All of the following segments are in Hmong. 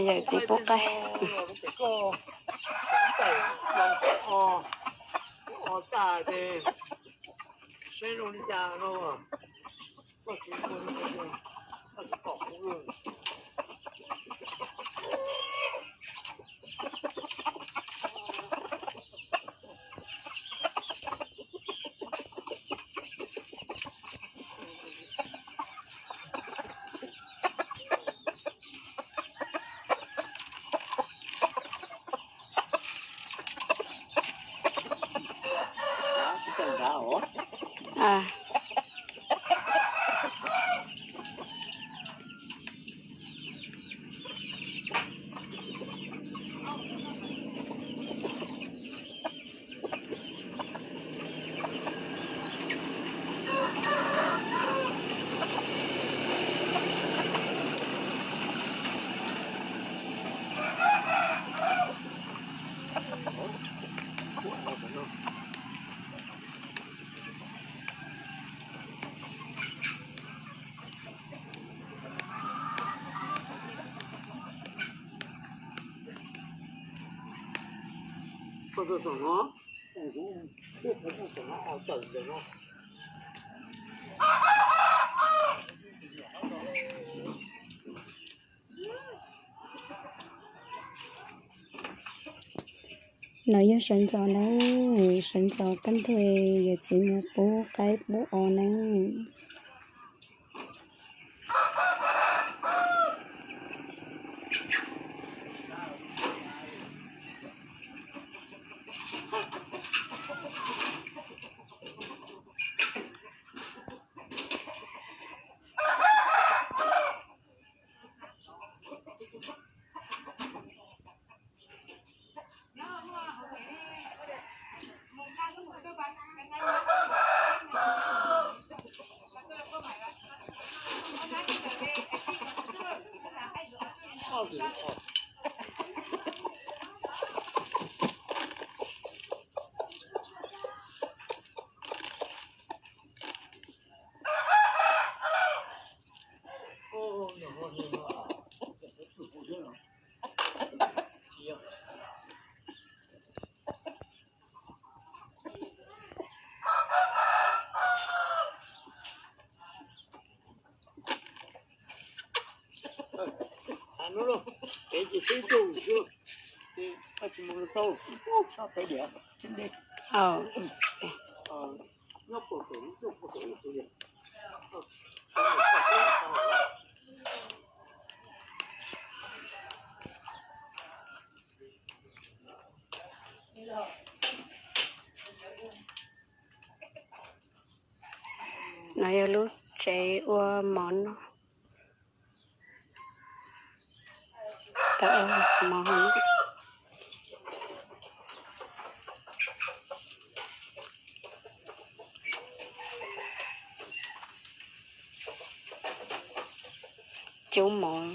Yawm txiv pub qaib. No yog sawv ntxov na, sawv ntxov kaj ntug yawm txiv mus pub qaib pub os na. No yog lub tsev ua mov noj. Tau mov. Cub mov.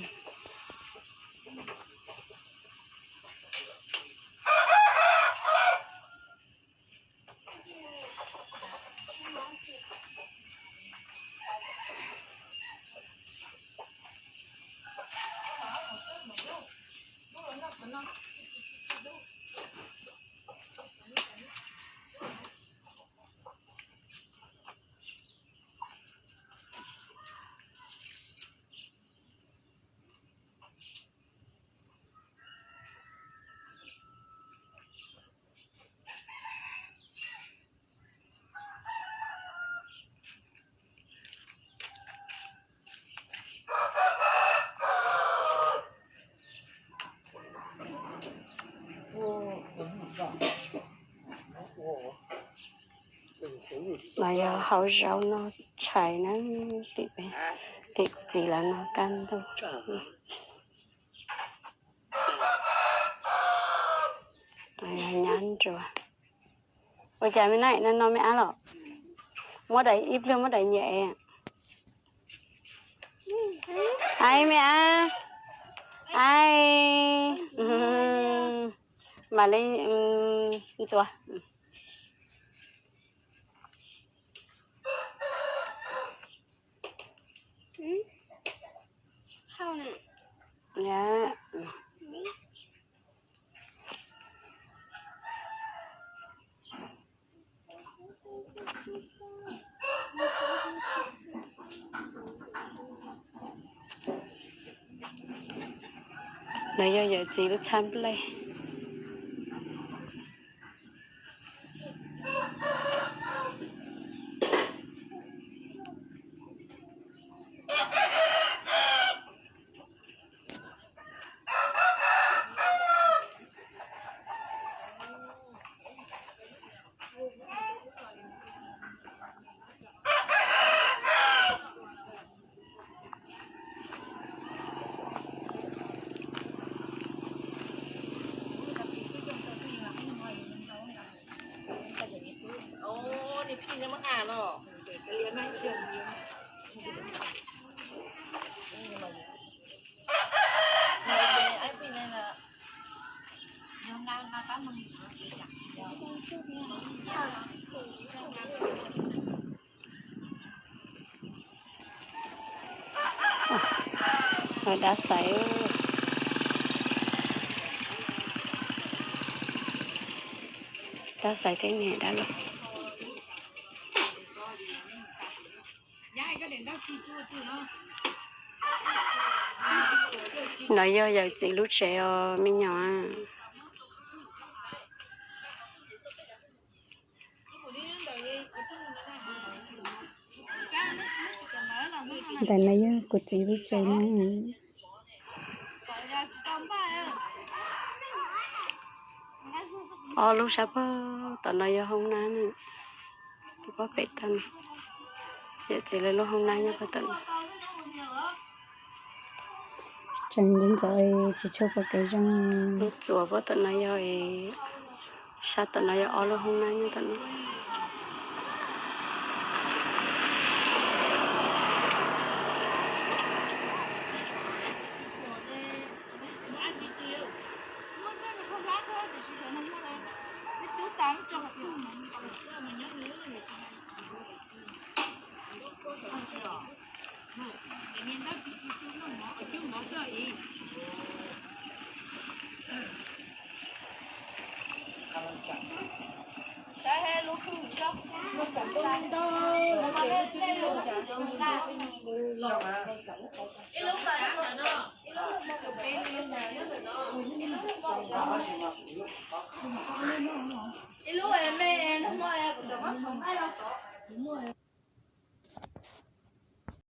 Yog hau zaub noj tshais na, tim kuv txiv lawv no kaj ntug. Nyab nruas. Ua cas me na, no no me ab los? Muab daim, ib pliag muab daim nyiam. Ai me ab, ai, mam li ntxuav. No yog yawm txiv lub txhab nplej. Dab xaiv, dab xaiv thiab niam dab laug. No yog yawm txiv lub tsev os me nyuam. Ntawm no yog kuv txiv lub tsev na. Ob lub sab pag tom no yog hoob nab na. Pob pem tag no, yawm txiv lawv lub hoob nab nyob pag tom no. Tseem ntxov tsis tshua pom kev zoo. Lub txuas pob tom no yog, sab tom no yog ob lub hoob nab nyob tom no. Ib lub me, hnub no kuv cov mab txhov nqaij los tod.